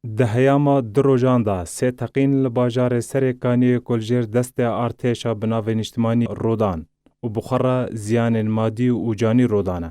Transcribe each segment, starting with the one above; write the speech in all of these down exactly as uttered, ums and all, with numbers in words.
Di heyama du rojan de sê teqîn li bajarê Serê Kaniyê ku li jêr destê artêşa bi navê niştimanî rûdan û bi xwe re ziyanên madî û canî rûdane.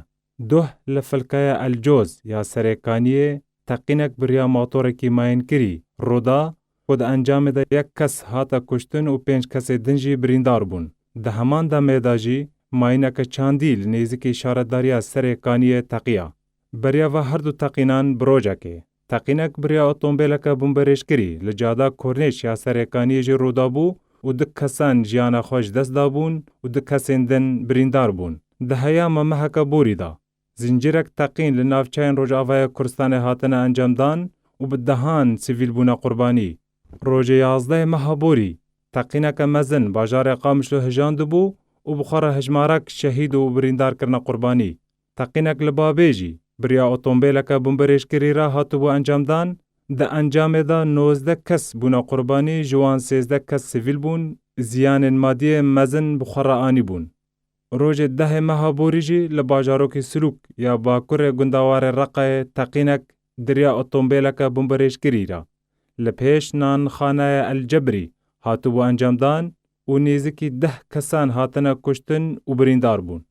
Duh li filkeya El Coz ya Serê Kaniyê teqînek bi riya matorekî mayînkirî rûda ku di encamê de yek kes hate kuştin û pênc kesê din jî birîndar bûn. Di heman demê de jî mayîneke çandî li nêzîkî şaredariya Serê Kaniyê teqiya. Beriya va her du teqînan bi rojekê, teqînek bi riya otombêleke bomberêjkirî li cada Kornêş ya Serê Kaniyê jî rûdabû û du kesan jiyana xwe ji dest dabûn û du kesên din birîndar bûn. Di heyama meheke borî de, zincîrek teqîn li navçeyên Rojavaya Kurdistanê hatine encamdan û bi dehan sivîl bûne qurbanî. Rojê yazdehê meha borî, teqîneke mezin bajarê Qamişlo hijandibû û bi xwe re hejmarek şehîd û birîndar kirine qurbanî. Teqînek li Babê jî bi riya otombêleke bomberêjkirî re hatibû encamdan, di encamê de nozdeh kes bûne qurbanî, ji wan sêzdeh kes sivîl bûn, ziyanên madiyê mezin bi xwe re anîbûn. Rojê dehê meha borî jî li bajarokê Silûk ya bakurê gundawarê Reqayê teqînek di riya otombêleke bomberêjkirî re li pêş nanxaneya El Cebrî hatibû encamdan û nêzîkî deh kesan hatine kuştin û birîndar bûn.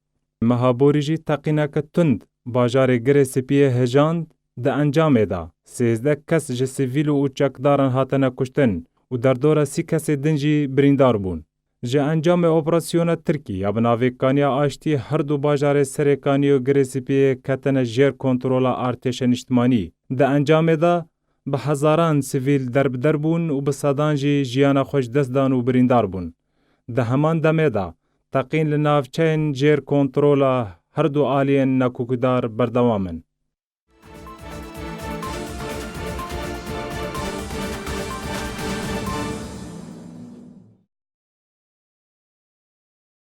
Meha borî jî teqîneke tund bajarê Girê Spiyê hejand, di encamê de sêzdeh kes ji sivîl û çekdaran hatine kuştin û derdora sî kesê din jî birîndar bûn. Ji encamê operasyona Tirkî ya bi navê Kaniya Aştî her du bajarê Serê Kaniyê û Girê Spiyê ketine jêr kontrola artêşa niştimanî. Di encamê de bi hezaran sivîl derbider bûn û bi sedan jî jiyana xwe ji dest dan û birîndar bûn. Di heman demê de teqîn li navçeyên jêr kontrola her du aliyên nekokîdar berdewam in.